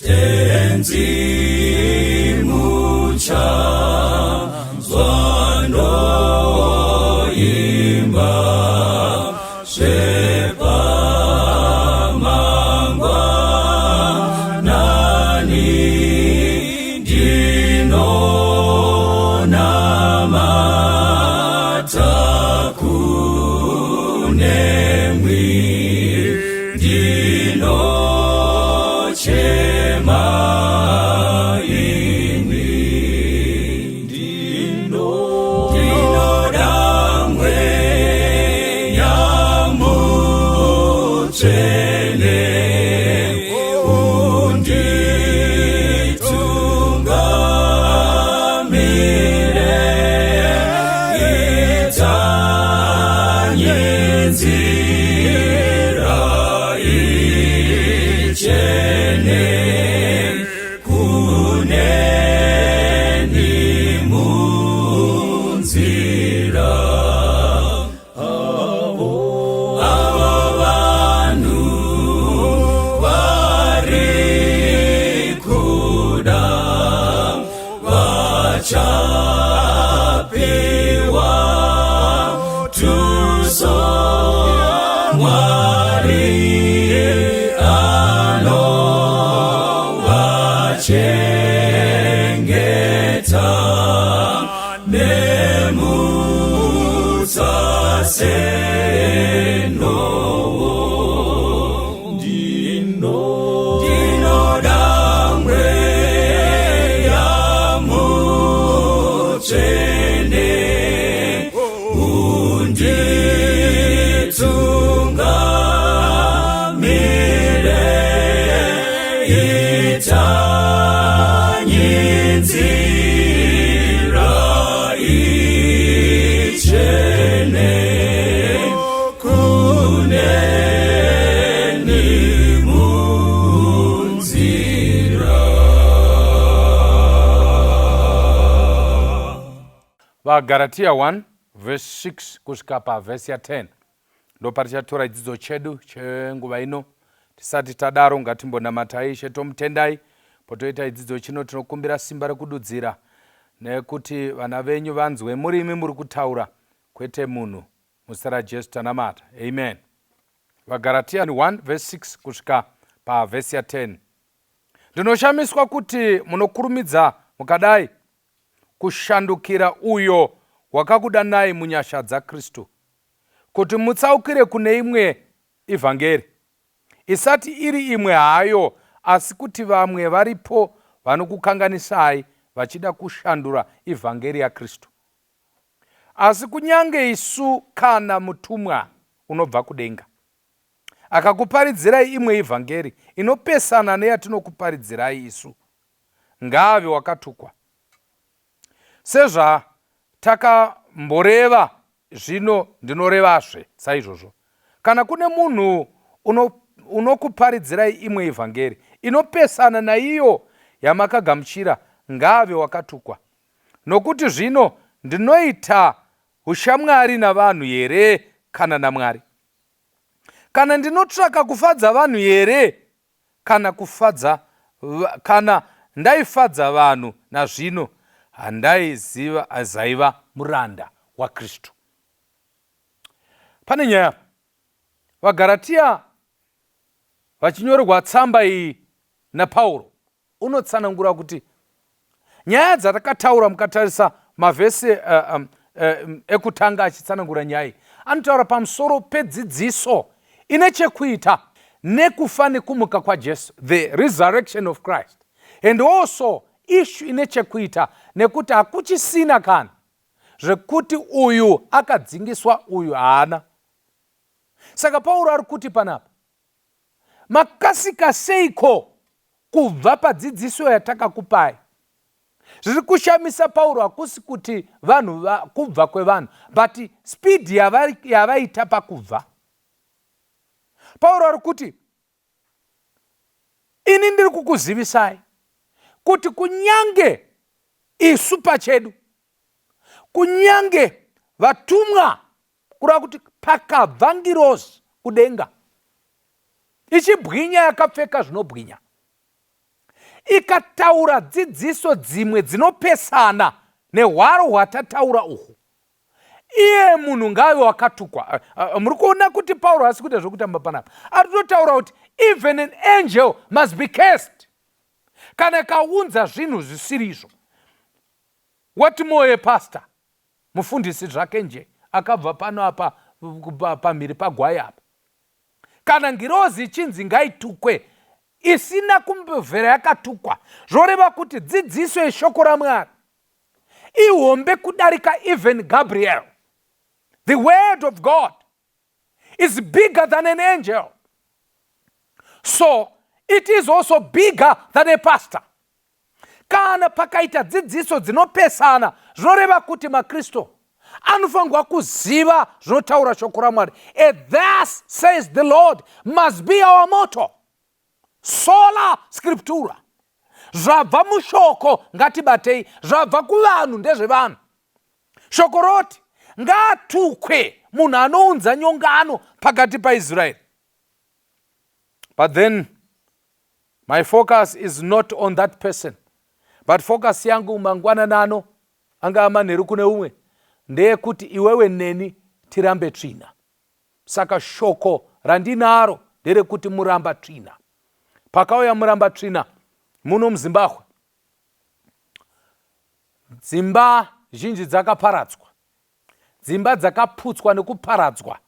Tenzi muchanzwa ndoimba zvepamangwanani ndinonamata kunemwi ndinochema imi ndinoda mweya mutsvene unditungamire itanye nzira ichene kuneni munzira avo vanhu vari kuda vachapiwa tuso Mwari anovachengeta nemutsa senhovo ndinoda mweya mutsvene unditungamire itanye nzira ichene kuneni munzira. VaGaratiya 1 vhesi 6 kusvika pavhesi ya10 ndopatichatora chidzidzo chedu chenguva ino. Tisati tadaro ngatimbonamatai Ishe tomutendai. Potoita chidzidzo chino tinokumbira simba rekududzira nekuti vana venyu vanzwe muri imi muri kutaura kwete munhu. Muzita raJesu tanamata. Amen. VaGaratiya 1 vhesi 6 kusvika pavhesi ya10. Ndinoshamiswa kuti munokurumidza mukadai kushandukira uyo wakakudanai munyasha dzaKristu, kuti mutsaukire kune imwe ivhangeri, isati iri imwe hayo, asi kuti vamwe varipo vanokukanganisai vachida kushandura ivhangeri yaKristu. Asi kunyange isu kana mutumwa unobva kudenga akakuparidzirai imwe ivhangeri inopesana neyatinokuparidzirai isu, ngaave wakatukwa. Sezvatakamboreva zvino ndinorevazve saizvozvo, kana kune munhu unokuparidzirai imwe ivhangeri inopesana naiyo yamakagamuchira, ngaave wakatukwa. Nokuti zvino ndinoita ushamwari navanhu here kana naMwari? Kana ndinotsvaka kufadza vanhu here kana kufadza kana ndaifadza vanhu nazvino handaiziva azaiva muranda waKristu. Pane nyaya apa. VaGaratia vachinyorerwa tsamba iyi naPauro unotsanangura kuti nyaya dzatakataura mukatarisa mavhesi ekutanga achitsanangura nyaya iyi anotaura pamusoro pedzidziso ine chekuita nekufa nekumuka kwaJesu, the resurrection of Christ, and also issue ine chekuita nekuti hakuchisina kana zvekuti uyu akadzingiswa uyu haana. Saka Pauro ari kuti panapa, makasika seiko kubva padzidziso yatakakupai? Zviri kushamisa Pauro hakusi kuti vanhu kubva kwevanhu, but speed yavaita pakubva. Pauro ari kuti ini ndiri kukuzivisai kuti kunyange isu pachedu, kunyange vatumwa, kureva kuti pakabva ngirozi kudenga ichibwinya yakapfeka zvinobwinya, Ikataura dzidziso dzimwe dzinopesana nehwaro hwatataura uhu, iye munhu ngaave wakatukwa. Muri kuona kuti Pauro haasi kuita zvekutamba panapa. Ari kutotaura kuti even an angel must be cursed kana ikaunza zvinhu zvisiri izvo. What more a pastor, mufundisi zvake nje akabva pano apa pamhiri pagwai apa. Kana ngirozi ichinzi ngaitukwe isina kumbovhera yakatukwa, zvoreva kuti dzidziso yeshoko raMwari ihombe kudarika even Gabriel. The word of God is bigger than an angel, so it is also bigger than a pastor. Kana pakaita dzidziso dzinopesana, zvinoreva kuti maKristu anofanirwa kuziva zvinotaura shoko raMwari. Thus says the Lord must be our motto. Sola Scriptura. Zvabva mushoko ngatibatei, zvabva kuvanhu ndezvevanhu. Shoko roti ngaatukwe munhu anounza nyongano pakati paIsraeri. But then my focus is not on that person, but focus yangu mangwananano anga amanheru kune umwe ndeyekuti iwewe neni tirambe tsvina. Saka shoko randinaro nderekuti muramba tsvina. Pakauya muramba tsvina muno muZimbabwe, dzimba zhinji dzakaparadzwa, dzimba dzakaputswa nekuparadzwa.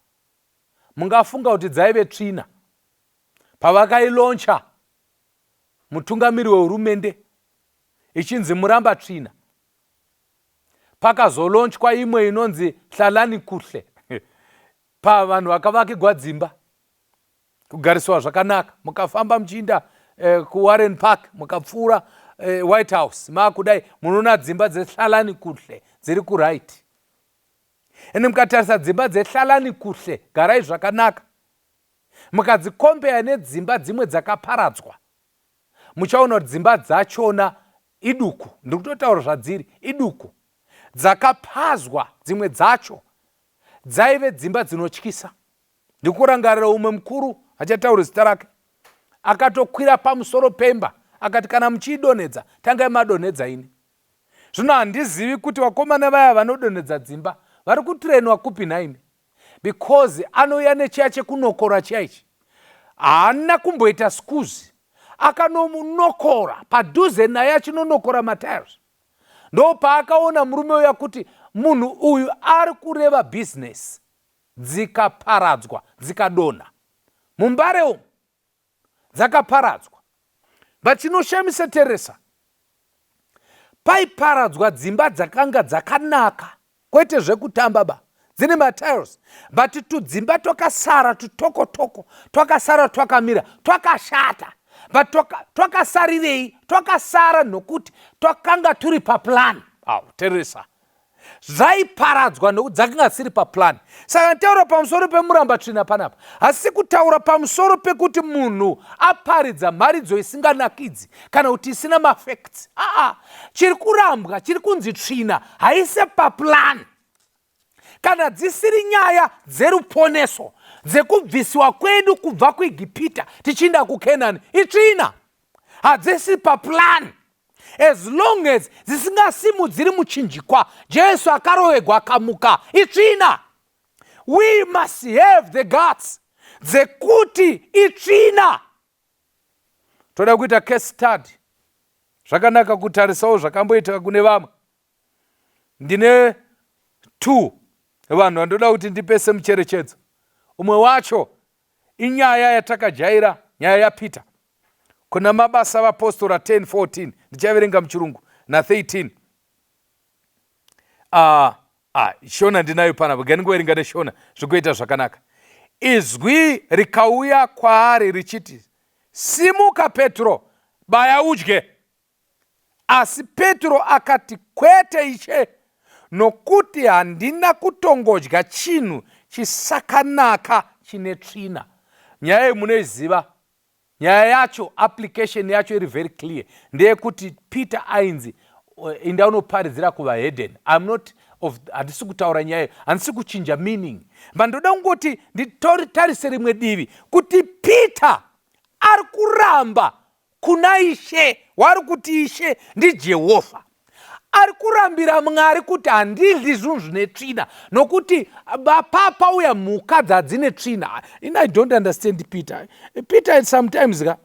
Mungafunga kuti dzaive tsvina. Pavakailauncha mutungamiri wehurumende ichinzi muramba tsvina, pakazolaunchwa imwe inonzi Hlalani Kuhle, pavanhu vakavakigwa dzimba, kugariswa zvakanaka. Mukafamba muchiinda kuWarren Park, mukapfuura White House maakudai, munoona dzimba dzeHlalani Kuhle dziri kuright. Ende mukatarisa dzimba dzeHlalani Kuhle, garai zvakanaka, mukadzicompare nedzimba dzimwe dzakaparadzwa, muchaona kuti dzimba dzachona iduku. Ndiri kutotaura zvadziri, iduku. Dzakapazwa dzimwe dzacho dzaive dzimba dzinotyisa. Ndikurangarira umwe mukuru, achataura zita rake, akatokwira pamusoro pemba akati, "Kana muchiidonhedza, tangai madonhedza ini." Zvino handizivi kuti vakomana vaya vanodonhedza dzimba vari kutrainwa kupi nhaimi, because anouya nechiya chekunokora chiya ichi. Haana kumboita skuzi, akanomunokora padhuze naye achinonokora matiles. Ndo paakaona murume uya kuti munhu uyu ari kureva bhizinesi. Dzikaparadzwa, dzikadonha muMbare umu, dzakaparadzwa. But chinoshamisa, teresa, paiparadzwa dzimba dzakanga dzakanaka, kwete zvekutamba ba, dzine matiles, but tudzimba twakasara tutokotoko twakasara twakamira twakashata. But twakasarirei? Twakasara nokuti twakanga turi paplan. Au teresa, zvaiparadzwa nokuti dzakanga dzisiri paplan. Saka nditaura pamusoro pemuramba tsvina panapa, hasi kutaura pamusoro pekuti munhu aparidza mharidzo isinganakidzi kana kuti isina mafacts. Aa, chiri kurambwa, chiri kunzi tsvina, haisi paplan kana dzisiri nyaya dzeruponeso, dzekubvisiwa kwedu kubva kuEgipita tichiinda kuKenani. Itsvina, hadzisi paplan as long as dzisingasimudziri muchinjikwa, Jesu akarovegwa akamuka. Itsvina. We must have the guts dzekuti itsvina. Toda kuita case study. Zvakanaka kutarisawo zvakamboitika kune vamwe. Ndine two vanhu vandoda kuti ndipe semucherechedzo. Umwe wacho inyaya yatakajaira, nyaya yaPeter kuna Mabasa Vapostora 10:14. Ndichaverenga muchirungu na13. Shona ndinayo panapa, ganingoverenga neShona zvikuita zvakanaka. Izwi rikauya kwaari richiti, "Simuka Petro, baya udye." Asi Petro akati, "Kwete, Ishe, nokuti handina kutongodya chinhu chisakanaka chine tsvina." Nyaya iyi munoiziva. Nyaya yacho, application yacho iri very clear, ndeyekuti Peter ainzi inda unoparidzira kuvahedhen. I'm not of, handisi kutaura nyaya, handisi kuchinja meaning, but ndoda kungoti nditarise rimwe divi kuti Peter ari kuramba. Kuna Ishe, waari kuti Ishe ndiJehovha. Ari kurambira Mwari kuti handidli zvinhu zvine tsvina, nokuti papa uya mhuka dzadzine tsvina. In I don't understand Peter. Peter sometimes ka,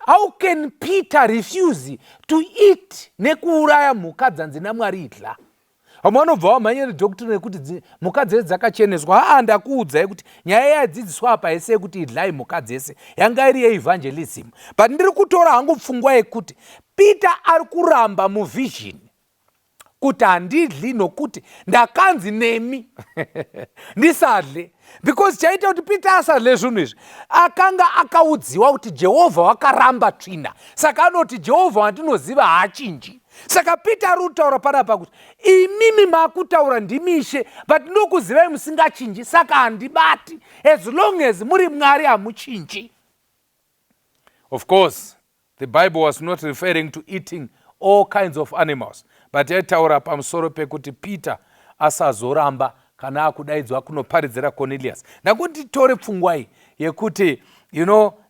how can Peter refuse to eat nekuuraya mhuka dzanzi naMwari idla? Vamwe vanobva vamhanya nedoctrine yekuti mhuka dzese dzakacheneswa. Haa, ndakuudzai kuti nyaya yadzidziswa apa yese yekuti idlai mhuka dzese yanga iri yeevangelism, but ndiri kutora hangu pfungwa yekuti Peter ari kuramba muvision kuti handidli nokuti ndakanzi nemi ndisadle, because chaita kuti Peter asadle zvinhu izvi, akanga akaudziwa kuti Jehovha wakaramba tsvina. Saka anoti, "Jehovha wandinoziva haachinji." Saka Peter ari kutaura panapa kuti imimi maakutaura ndimi Ishe, but ndokuzivai musingachinji, saka handibati. As long as muri Mwari, hamuchinji. Of course, the Bible was not referring to eating all kinds of animals, but yaitaura pamusoro pekuti Peter asazoramba kana akudaidzwa kunoparidzira Cornelius. Ndakuti titore pfungwa iyi yekuti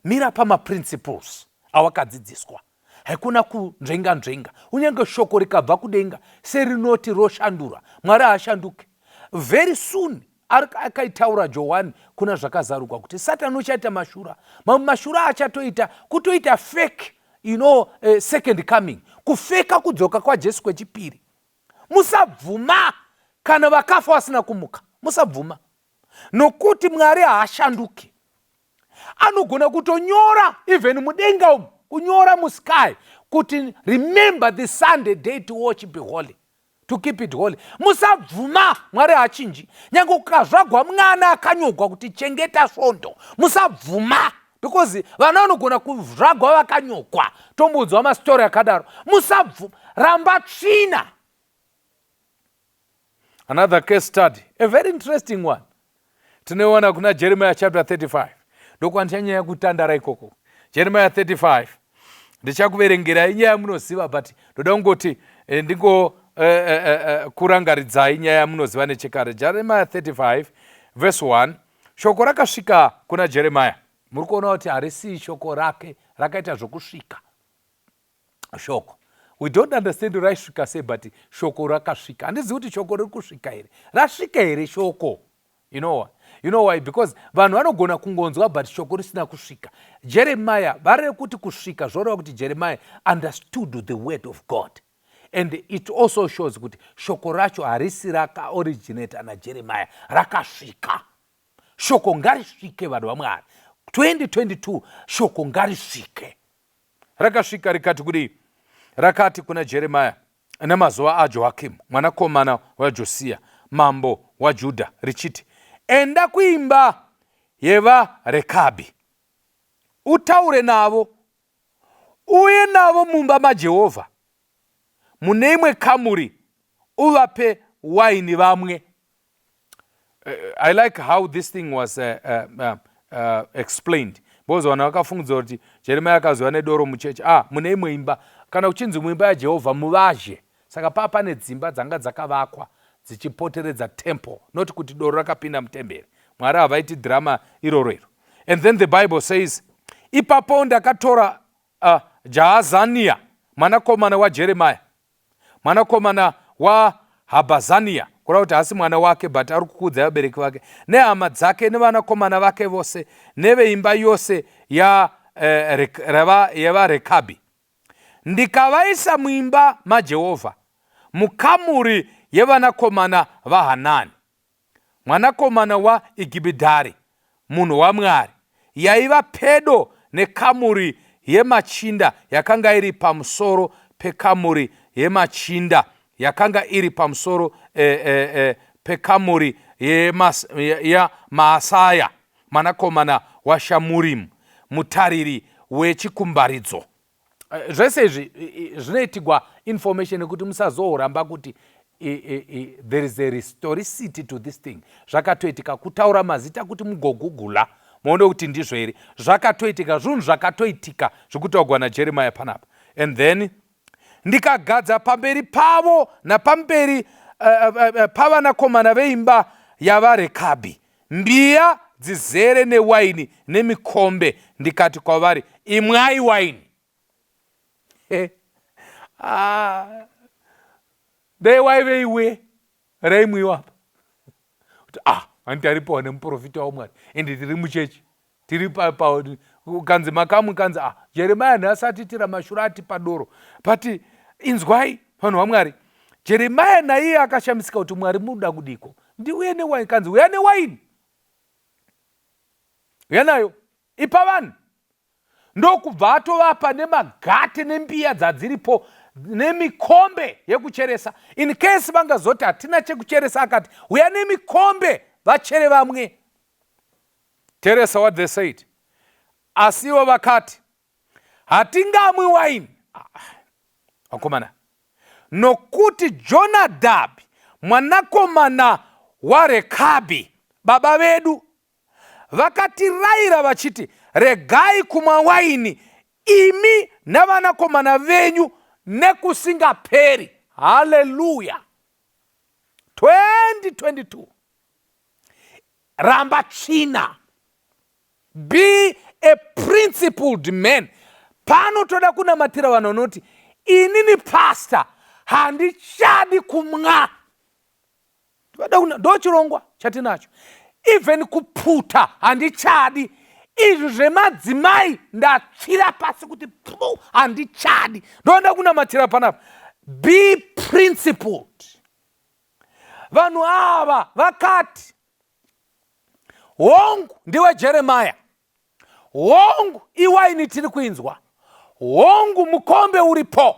mira pamaprinciples awakadzidziswa. Haikuna kunzvenga nzvenga. Unyange shoko rikabva kudenga serinoti roshandura, Mwari haashanduki. Very soon akaitaura Johani kuna Zvakazarurwa kuti Satani uchaita mashura. Mamwe mashura achatoita kutoita fake second coming, kufeka kudzoka kwaJesu kwechipiri. Musabvuma kana vakafa vasina kumuka, musabvuma, nokuti Mwari haashanduki. Anogona kutonyora even mudenga umu, kunyora musky kuti, "Remember the Sunday day to worship holy, to keep it holy." Musabvuma, Mwari haachinji. Nyange ukazvagwa mwana akanyogwa kuti chengeta svondo, musabvuma, because vana vanogona kuzvagwa vakanyogwa. Tombodzwa mastori akadaro. Musabvuma, ramba tsvina. Another case study, a very interesting one, tinoiona kuna Jeremiah chapter 35. Ndokwandichanyanya kutandara ikoko. Jeremiah 35, ndichakuverengerai nyaya munoziva, but ndoda kungoti ndingo kurangaridzai nyaya yamunoziva nechekare. Jeremiah 35 verse 1: shoko rakasvika kuna Jeremiah. Muri kuona kuti harisi shoko rake, rakaita zvokusvika shoko. We don't understand raisvika sei, but shoko rakasvika. Handizivi kuti shoko riri kusvika here, rasvika here shoko. You know why? You know why? Because vanhu vanogona kungonzwa but shoko risina kusvika. Jeremiah vari kuti kusvika, zvoreva kuti Jeremiah understood the word of God, and it also shows kuti shoko racho harisi rakaoriginata naJeremiah, rakasvika. Shoko ngarisvike, vanhu vaMwari. 2022, shoko ngarisvike. Rakasvika rikati kudii? Rakati kuna Jeremiah nemazuva aJoakimu mwanakomana waJosiya, mambo waJudha, richiti, "Enda kuimba yevaRekabhi, utaure navo, uye navo mumba maJehovha mune imwe kamuri, uvape waini vamwe." I like how this thing was explained, because vanhu vakafungidzwa kuti Jeremiah akaziva nedoro muchechi. Ah, mune imwe imba, kana kuchinzi muimba yaJehovha, muvazhe. Saka paa pane dzimba dzanga dzakavakwa dzichipoteredza temple, not kuti doro rakapinda mutemberi. Mwari havaiti dhirama iroro iro. And then the Bible says, "Ipapo ndakatora Jaazania mwanakomana waJeremaya, mwanakomana waHabhazania," kureva kuti haasi mwana wake, but ari kukuudzai vabereki vake, "nehama dzake nevanakomana vake vose neveimba yose yevaRekabhi, ndikavaisa muimba maJehovha, mukamuri yevanakomana vaHanani mwanakomana waIgibhidhari, munhu waMwari, yaiva pedo nekamuri yemachinda yakanga iri pamusoro pekamuri yemachinda, yakanga iri pamusoro pekamuri yaMaasaya mwanakomana waShamurimu, mutariri wechikumbaridzo." Zvese izvi zvinoitigwa information yekuti musazooramba kuti there is a historicity to this thing. Zvakatoitika, kutaura mazita kuti mugogugula muone kuti ndizvo here zvakatoitika, zvinhu zvakatoitika zvekutaurwa naJeremiah panapa. And then, "Ndikagadza pamberi pavo napamberi pavanakomana veimba yavaRekabhi mbiya dzizere newaini nemikombe, ndikati kwavari, Imwai waini. Ah, dai waive iwe raimwiwa apa kuti ah hanti aripowa nemuprofita wamwari ende tiri muchechi tiri kanzi makamwe kanzi ah jeremia nhasi atitira mashura atipa doro but inzwai vanhu vamwari jeremia naiye akashamisika kuti mwari muda kudiko ndiuye newaini kanzi uya newaini uya nayo Ipa vanhu. Ndokubva atovapa nemagate nembiya dzadziripo nemikombe yekucheresa in case vangazoti hatina chekucheresa akati huya nemikombe vachere vamwe. Teresa what they said. Asi ivo vakati hatingamwi waini. Ah, vakomana nokuti Jonadhabhi mwanakomana waRekabhi baba vedu Vakatirayira vachiti, Regai kumwa waini, imi navanakomana venyu nekusingaperi. Haleluya! 2022 Ramba tsvina. Be a principled man. Pano toda kunamatira vanhu vanoti inini pastor handichadi kumwa. Ndochirongwa chatinacho. Even kuputa handichadi. Izvi zvemadzimai ndatsvira pasi kuti pu handichadi. Ndoda kunamatira panapa. Be principled. Vanhu ava vakati hongu ndiwe Jeremiah. Hongu, iwaini tiri kuinzwa. Hongu, mukombe uripo.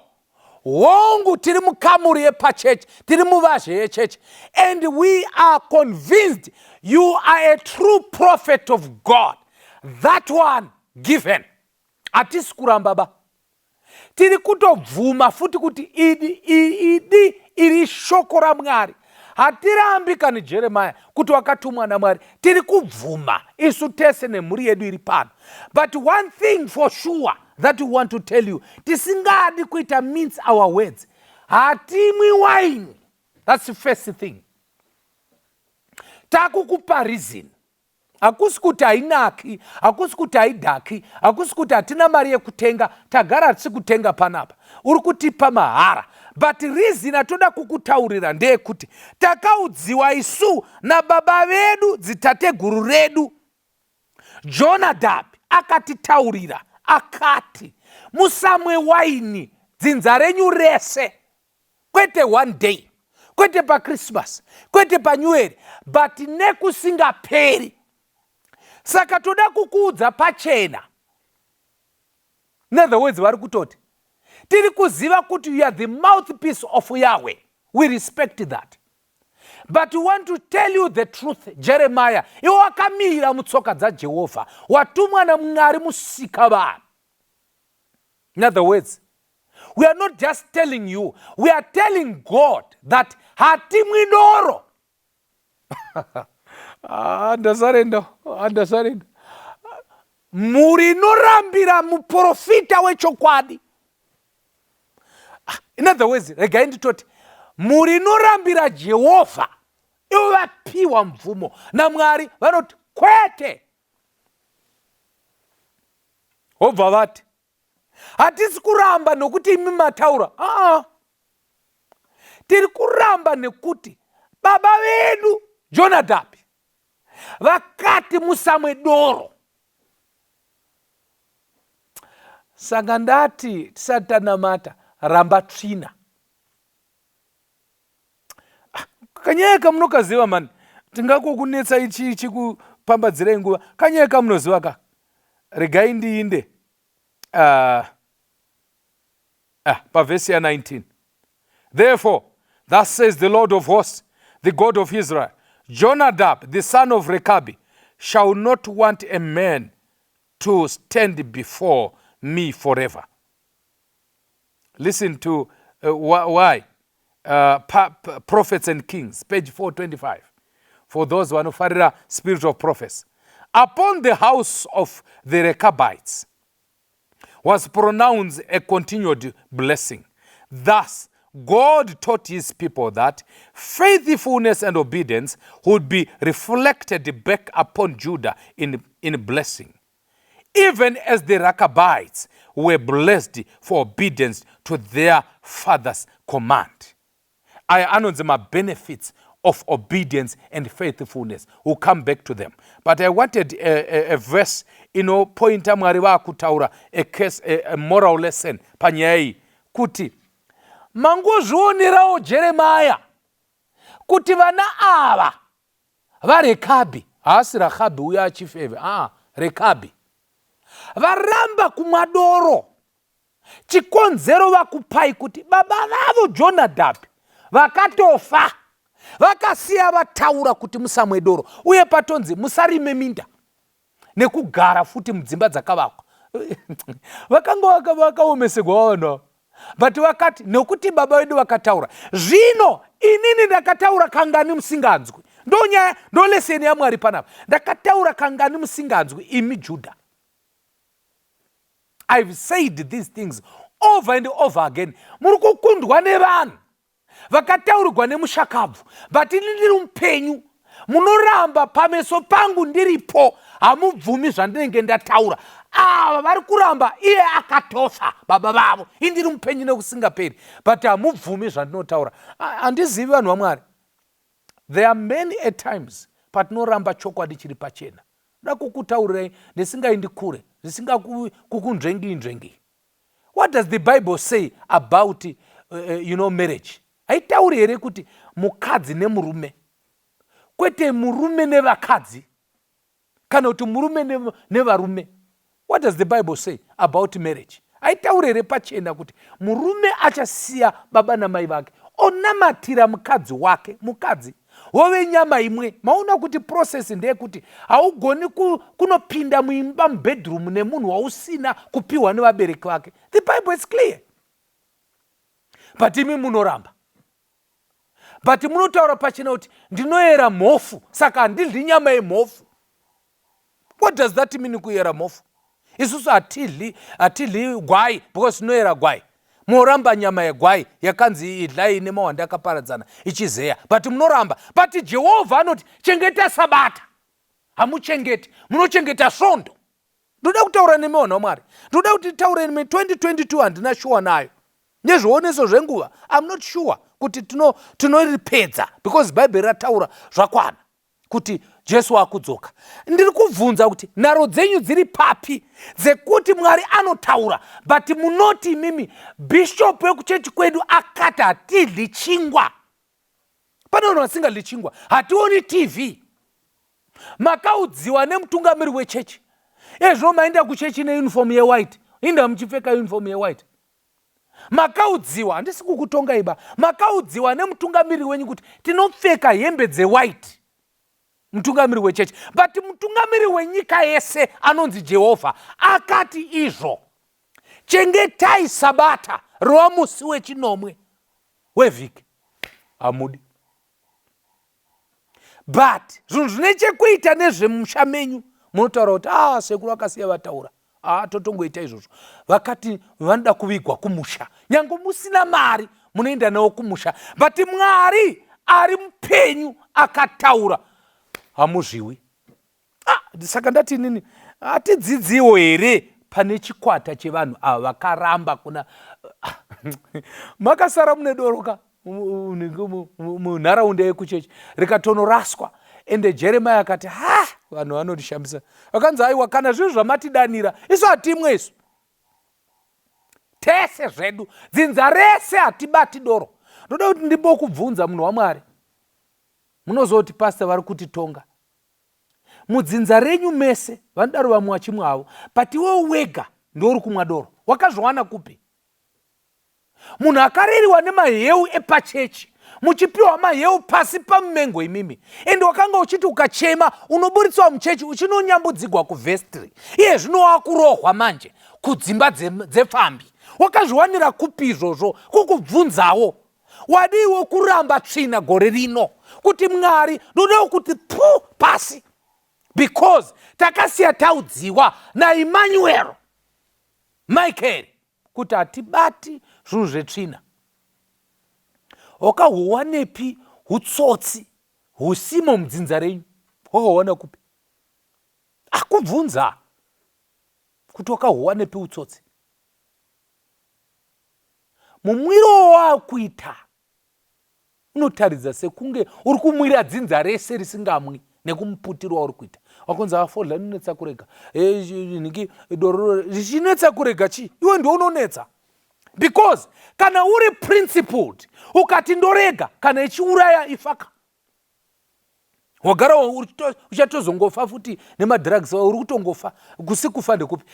Hongu, tiri mukamuri yepachechi, tiri muvazhe yechechi. And we are convinced you are a true prophet of God. That one given. Hatisi kuramba ba. Tiri kutobvuma futi kuti idi idi iri shoko raMwari. Hatirambi kani Jeremiah kuti wakatumwa naMwari. Tiri kubvuma isu tese nemhuri yedu iri pano. But one thing for sure that we want to tell you, tisingadi kuita mince our words. Hatimwi wine. That's the first thing. Takukupa reason. Hakusi kuti hainaki, hakusi kuti haidhaki, hakusi kuti hatina mari yekutenga, tagara hatisi kutenga panapa. Uri kutipa mahara. But reason atoda kukutaurira ndeyekuti takaudziwa isu nababa vedu dzitateguru redu Jonadhabhi akatitaurira akati musamwe waini dzinza renyu rese kwete one day kwete pachristmas kwete panew year but nekusingaperi saka toda kukuudza pachena in other words vari kutoti tiri kuziva kuti you are the mouthpiece of yahweh we respect that but we want to tell you the truth jeremiah iwe wakamira mutsoka dzajehovha watumwa namwari musika vanhu In other words, we are not just telling you, we are telling God that hatimwi doro. Ah, ndasarenda, ah, ndasarenda. Mhuri inorambira muprofita wechokwadi. Ah, in other words, regai nditoti mhuri inorambira Jehovha ivo vapiwa mvumo naMwari vanoti kwete. Vobva vati, Hatisi kuramba nokuti imi mataura. Aa, tiri kuramba nekuti baba vedu Jonadhabhi vakati musamwe doro. Saka ndati tisati tanamata, ramba tsvina. Ah, kanyaya kamunokaziva mani tingakokunetsai chii chikupambadzirai nguva kanyaya kamunoziva ka regai ndiinde uh, uh, pavhesi ya19 therefore thus says the lord of hosts the god of israel jonadab the son of rekabi shall not want a man to stand before me forever Listen to uh, why uh, pa, pa, Prophets and Kings, page 425. For those vanofarira spirit of prophecy. Upon the house of the Rechabites was pronounced a continued blessing. Thus, God taught his people that faithfulness and obedience would be reflected back upon Judah in, in blessing. Even as the Rechabites were blessed for obedience to their father's command. Aya anonzi mabenefits of obedience and faithfulness. We'll come back to them. But I wanted a verse inopointa Mwari vaakutaura a case, a moral lesson panyaya iyi kuti mangozvionerawo Jeremiah kuti vana ava vaRekabhi, haasi Rahabhi uyo achifeve, aa Rekabhi, varamba kumwa doro. Chikonzero vakupai kuti baba vavo Jonadhabhi vakatofa vakasiya vataura kuti musamwe doro, uye patonzi musarime minda nekugara futi mudzimba dzakavakwa. Vakanga vakaomesegwa vanhu ava, but vakati nekuti baba vedu vakataura. Zvino inini ndakataura kangani musinganzwi? Ndonyaya, ndoleseni yaMwari panapa. Ndakataura kangani musinganzwi, imi Judha? I've said these things over and over again. Muri kukundwa nevanhu vakataurirwa nemushakabvu, but ini ndiri mupenyu. Munoramba pameso pangu ndiripo, hamubvumi zvandinenge ndataura. Ava vari kuramba iye akatofa baba vavo, indiri mupenyu nekusingaperi, but hamubvumi zvandinotaura. Handizivi, vanhu vaMwari, there are many at times patinoramba chokwadi chiri pachena. Da kukutaurirai ndisingaendi kure, zvisingakukunzvengi nzvengi. What does the Bible say about marriage? Haitauri here kuti mukadzi nemurume, kwete murume nevakadzi kana kuti murume nevarume? What does the Bible say about marriage? Haitauri here pachena kuti murume achasiya baba namai vake onamatira mukadzi wake, mukadzi wove nyama imwe? Maona kuti process ndeyekuti haugoni kunopinda muimba, mubedroom, nemunhu wausina kupiwa nevabereki vake. The Bible is clear, but imi munoramba. But munotaura pachena kuti ndinoyera mhofu, saka handidyi nyama yemhofu. What does that mean, kuyera mhofu? Isusu hatidyi, hatidyi gwai because tinoyera gwai. Moramba nyama yegwai yakanzi idlai nemawanda akaparadzana ichizeya, but munoramba. But Jehovha anoti chengeta Sabata, hamuchengeti, munochengeta Svondo. Ndoda kutaura nemi, vanhu vaMwari. Ndoda kuti taure nemi. 2022 handina shuwa nayo nezvioneso zvenguva. I'm not sure kuti tinoripedza because Bhaibheri rataura zvakwana kuti Jesu akudzoka. Ndiri kubvunza kuti nharo dzenyu dziri papi dzekuti Mwari anotaura, but munoti imimi bhishopu wekuchechi kwedu akati hatidyi chingwa? Pane vanhu vasingadyi chingwa. Hationi TV, makaudziwa nemutungamiri wechechi. Ezvo maenda kuchechi neuniform yewhite, inda muchipfeka uniform yewhite. Makaudziwa, handisi kukutonga iba, makaudziwa nemutungamiri wenyu kuti tinopfeka hembe dzewhite, mutungamiri wechechi. But mutungamiri wenyika yese anonzi Jehovha akati izvo chengetai Sabata rova musi wechinomwe wevhiki, hamudi. But zvinhu zvine chekuita nezvemusha menyu munotaura kuti a ah, sekuru akasiya vataura, a ah, totongoita izvozvo. Vakati vanoda kuvigwa kumusha, nyange musina mari munoenda navo kumusha. But Mwari ari mupenyu akataura, hamuzviwi. Ah, saka ndati inini hatidzidziwo here pane chikwata chevanhu ava vakaramba kuna makasara mune doroka munharaunda yekuchechi rikatonoraswa? Ende Jeremia akati, ha, vanhu vanotishambisa. Vakanzi, aiwa, kana zviri zvamatidanira isu hatimwe, isu tese zvedu, dzinza rese hatibati doro. Ndoda kuti ndimbokubvunza, munhu waMwari. Munozoti pasta vari kutitonga. Mudzinza renyu mese vanodaro vamwe vachimwa havo, but iwewo wega ndouri kumwa doro. Wakazviwana kupi? Munhu akareriwa nemaheu epachechi, muchipiwa maheu pasi pamumengo imimi, ende wakanga uchiti ukachema unoburitswa muchechi uchinonyambudzigwa kuvestry. Iye zvino wakurohwa manje kudzimba dzepfambi. Wakazviwanira kupi izvozvo? Kukubvunzawo, wadiwo kuramba tsvina gore rino kuti Mwari ndodawo kuti pu pasi, because takasiya taudziwa naEmmanuel Michael kuti hatibati zvinhu zvetsvina. Wakahuwanepi utsotsi husimo mudzinza renyu? Wakahuwana kupi? Akubvunza. Kuti wakahuwanepi utsotsi? Mumwiro wawakuita unotaridza sekunge uri kumwira dzinza rese risingamwi nekumuputiro wauri kuita. Wakonzi afodla inonetsa kurega, nhingi doro richinetsa kurega chii? Iwe ndiwe unonetsa, because kana uri principled ukati ndorega, kana ichiuraya ifaka wagara uchatozongofa futi nemadrugs. Uri kutongofa, kusi kufa ndekupi?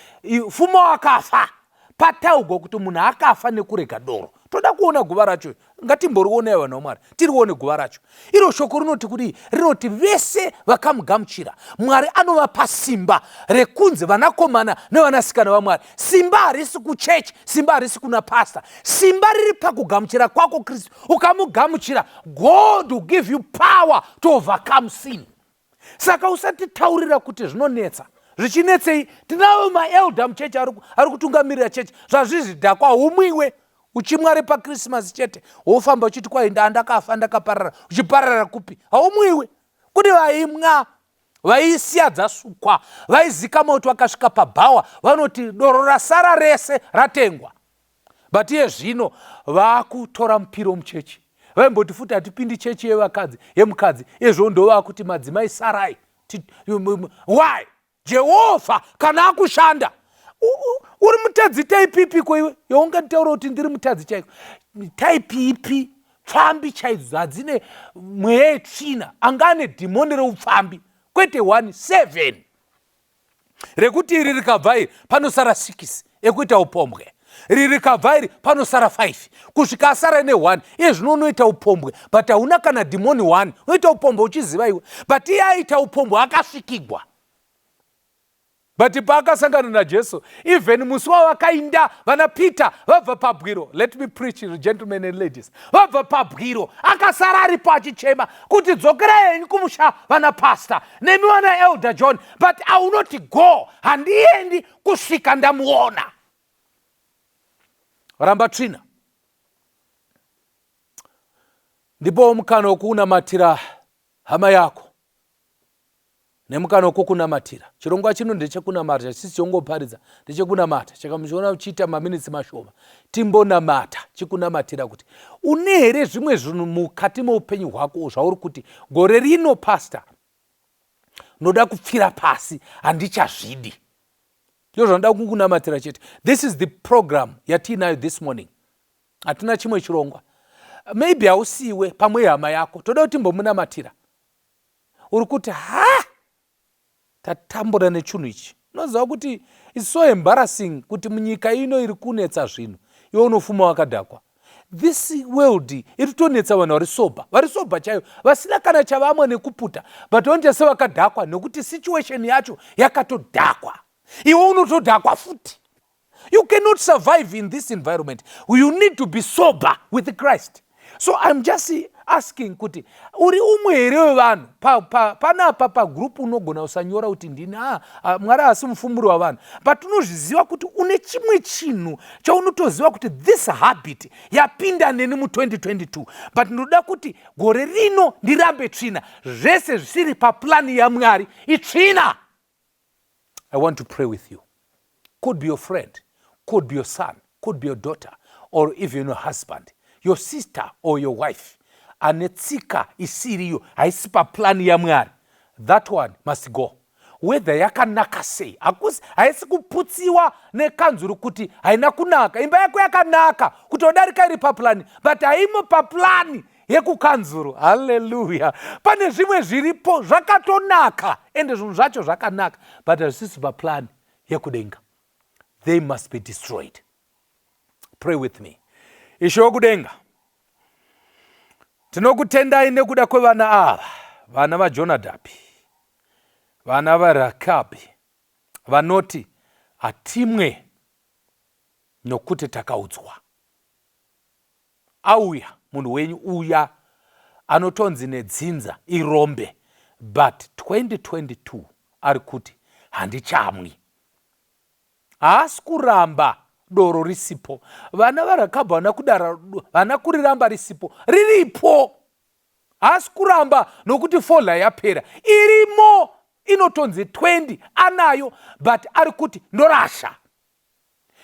Fuma wakafa pataugwa kuti munhu akafa nekurega doro. Toda kuona guva racho, ngatimborionai vanhu vaMwari, tirione guva racho. Iro shoko rinoti kudii? Rinoti vese vakamugamuchira, Mwari anovapa simba rekunzi vanakomana nevanasikana vaMwari. Simba harisi kuchechi, simba harisi kuna pasta, simba riri pakugamuchira kwako Kristu. Ukamugamuchira, God will give you power to overcome sin. Saka usatitaurira kuti zvinonetsa. Zvichinetsei? Tinavo maelder muchechi ari kutungamirira chechi, zvazvizvidhakwa humwiwe uchimwari paChristmas chete, wofamba uchiti kwai ndandakafa ndakaparara. Uchiparara kupi? Haumwiwe. Kune vaimwa vaisiya dzasukwa, vaizikama kuti vakasvika pabhawa vanoti doro rasara rese ratengwa. But iye zvino vakutora mupiro muchechi. Vaimboti futi hatipindi chechi yevakadzi, yemukadzi, izvo ndo vakuti madzimai sarai. Why? Jehovha kana akushanda, uri mutadzi type ipiko iwe yaunganditaura kuti ndiri mutadzi chaiko? Type ipi? Pfambi chaidzo hadzine mweya yetsvina, anga ane dhimoni reupfambi, kwete 1 7 rekuti iri rikabva iri panosara 6 ekuita upombwe, iri rikabva iri panosara 5, kusvika asara ne1. Iye zvino unoita upombwe but hauna kana dhimoni 1. Unoita upombwe uchiziva iwe, but iye aita upombwe akasvikigwa. But paakasangana naJesu, even musi wavakainda vana Peter vabva pabwiro, let me preach, gentlemen and ladies, vabva pabwiro, akasara aripo achichema kuti dzokerai henyu kumusha vana pastor nemi vana Elder John, but I will not go, handiendi kusvika ndamuona. Ramba tsvina. Ndipo mukana wekunamatira hama yako nemukana wekukunamatira. Chirongwa chino ndechekunamata, chisi chongoparidza, ndechekunamata. Chaka muchiona uchiita maminitsi mashoma, timbonamata chikunamatira kuti une here zvimwe zvinhu mukati meupenyu hwako zvauri kuti gore rino, pastor, ndoda kupfira pasi, handichazvidi. Ndo zvanoda kungunamatira chete. This is the program yatiinayo this morning. Hatina chimwe chirongwa. Maybe hausiwe, pamwe hama yako, toda kuti timbomunamatira. Uri kuti ha, tatambura nechinhu ichi. Unoziva kuti it's so embarrassing kuti munyika ino iri kunetsa zvinhu, iwe unofuma wakadhakwa. This world iri kutonetsa vanhu vari sober, vari sober chaivo, vasina kana chavamwa nekuputa, but vanoita sevakadhakwa nekuti situation yacho yakatodhakwa. Iwe unotodhakwa futi. You cannot survive in this environment. You need to be sober with Christ. So I'm just asking kuti uri umwe here wevanhu panapa pagroup? Unogona usanyora kuti ndini, ah, Mwari haasi mufumuri wavanhu, but unozviziva kuti une chimwe chinhu chaunotoziva kuti this habit yapinda neni mu2022, but ndinoda kuti gore rino ndirambe tsvina. Zvese zvisiri paplani yaMwari itsvina. I want to pray with you. Could be your friend, could be your son, could be your daughter, or even your husband, your sister or your wife ane tsika isiriyo, haisi paplani yaMwari. That one must go, whether yakanaka sei. Hakusi, haisi kuputsiwa nekanzuru kuti haina kunaka. Imba yako yakanaka kutodarika iri paplani, but haimo paplani yekukanzuru. Halleluya! Pane zvimwe zviripo zvakatonaka, ende zvinhu zvacho zvakanaka, but hazvisisi paplani yekudenga. They must be destroyed. Pray with me. Ishe wekudenga, tinokutendai nekuda kwevana ava, vana vaJonadhabhi, vana vaRakabhi, vanoti hatimwe nokuti takaudzwa. Auya munhu wenyu uya anotonzi nedzinza irombe, but 2022 ari kuti handichamwi. Haasi kuramba doro risipo. Vana vaRakabhu vana kudara, vana kuriramba risipo, riripo. Haasi kuramba nokuti fola yapera, irimo. inotonzi 20 anayo but ari kuti ndorasha.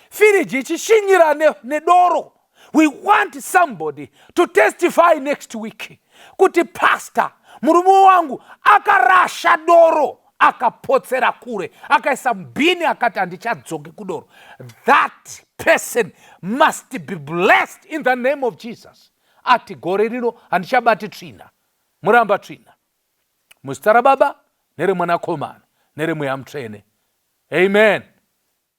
Firiji ichishinyira nedoro. We want somebody to testify next week kuti pastor, murume wangu akarasha doro, akapotsera kure, akaisa mubhini, akati handichadzoki kudoro. That person must be blessed in the name of Jesus. Ati gore rino handichabati tsvina, muramba tsvina, muzita raBaba nereMwanakomana nereMweya Mutsvene, amen.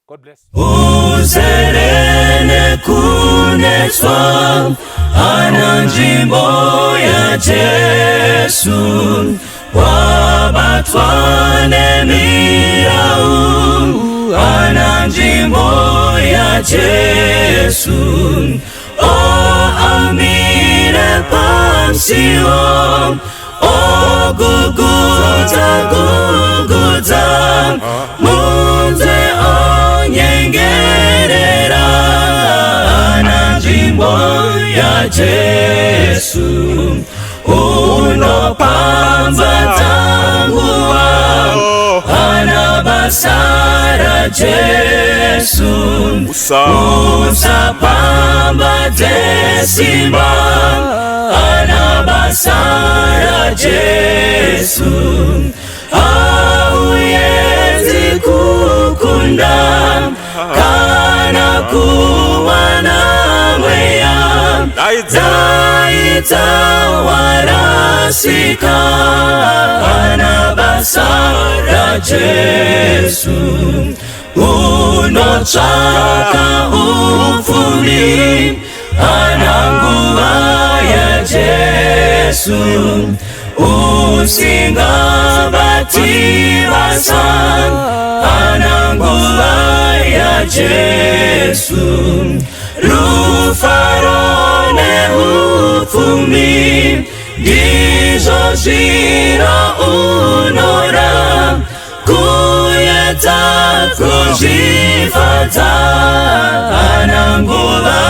God bless. Uzere nekunetswa, ana nzvimbo yaJesu. Wabatwa nemirau, ana nzvimbo yaJesu. O amire pamusiwo, ogugudza gugudza, munzwe onyengerera, ana nzvimbo yaJesu. Unopambadza nguva, ana basa raJesu. Usapambadze simba, ana basa raJesu. Hauyenzi kukunda kana kuwana mweya, daidza warasika, ana basa raJesu. Unotsvaka upfumi, ana nguva yaJesu. Usingabati basa, ana nguva yaJesu. Rufaro neupfumi ndizvo zviro unora kuedza kuzvifadza, ana nguva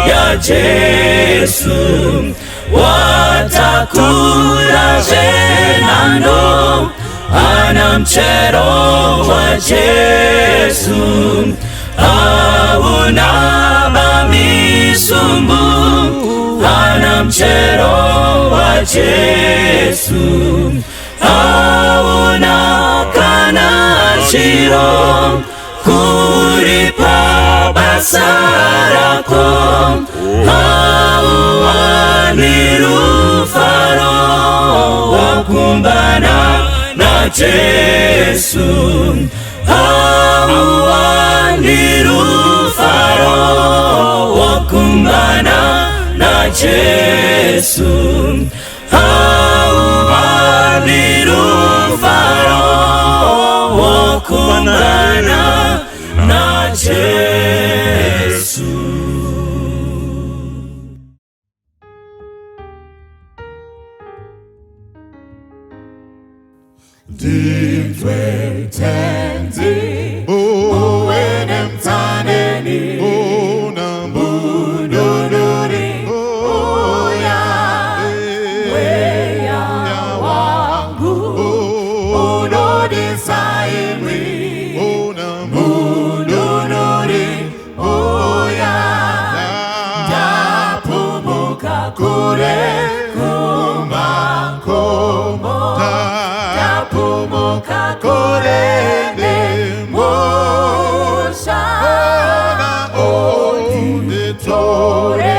yaJesu. Watakura zvenhando, ana muchero waJesu. Hauna bamisumbu, ana muchero waJesu. Hauna kana chiro kuripa basa rako, hauwani rufaro wakumbana naJesu. Hauwani rufaro wakumbana naJesu. Hauwani rufaro wakumbana naJesu. Ndinzwe Tenzi, uwe nemtsaneni, mununuri, uya mweya wangu unodisa imwi, mununuri, uya. Ndapumuka kure kumakomo, ndapumuka kure nemusha. Onditore,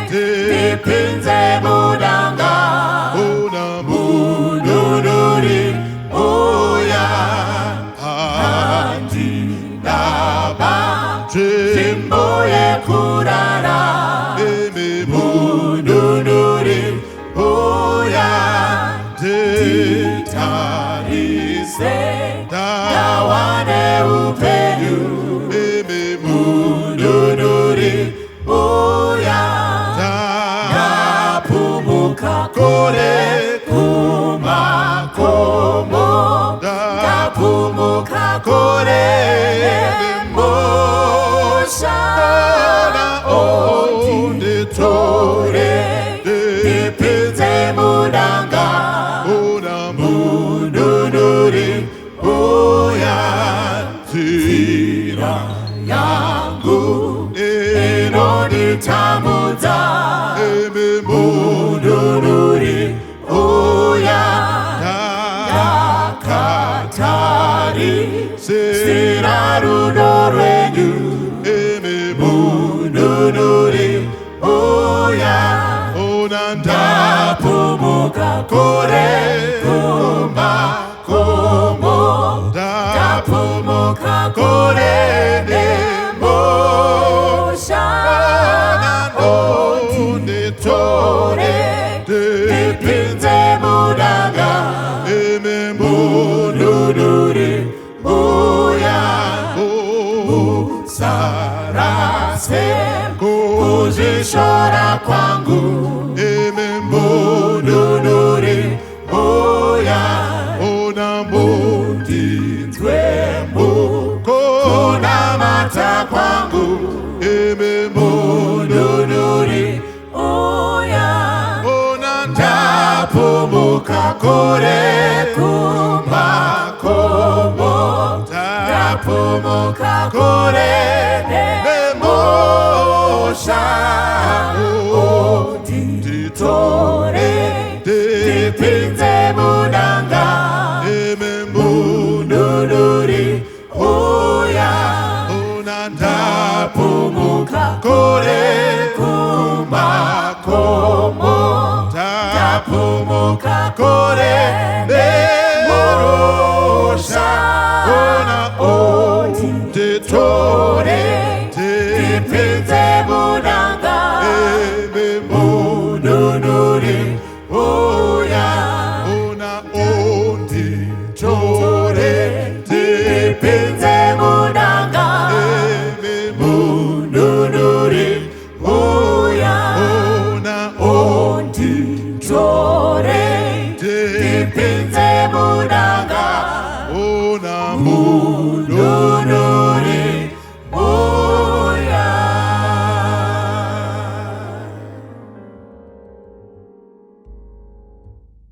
ndipinze mudanga, mununuri, uya. Handinaba nzvimbo yekurara, mununuri, uya. Nditarise, ndawane upenyu, mununuri, uya. Ndapumuka kure kumakomo, ndapumuka kure nemusha. Onditore, ndipinze mudanga, mununuri. Kunditambudza. Imi Mununuri uya, ndakatarisira rudo rwenyu. Imi Mununuri uya, ona ndapumuka kure kumakomo, ndapumuka kure nemusha. Onditore, Ndipinze mudanga. Imi Mununuri uya, sarase kuzvishora kwangu. Imi Mununuri uya, ona ndinzwe kunamata kwangu. Imi Mununuri uya, ona ndapumuka kure kumakomo, ndapumuka kure nemusha. Onditore, ndipinze mudanga. Imi Mununuri uya, ona ndapumuka kure kumakomo, ndapumuka kure nemusha. Ona Onditore, ndipinze mudanga.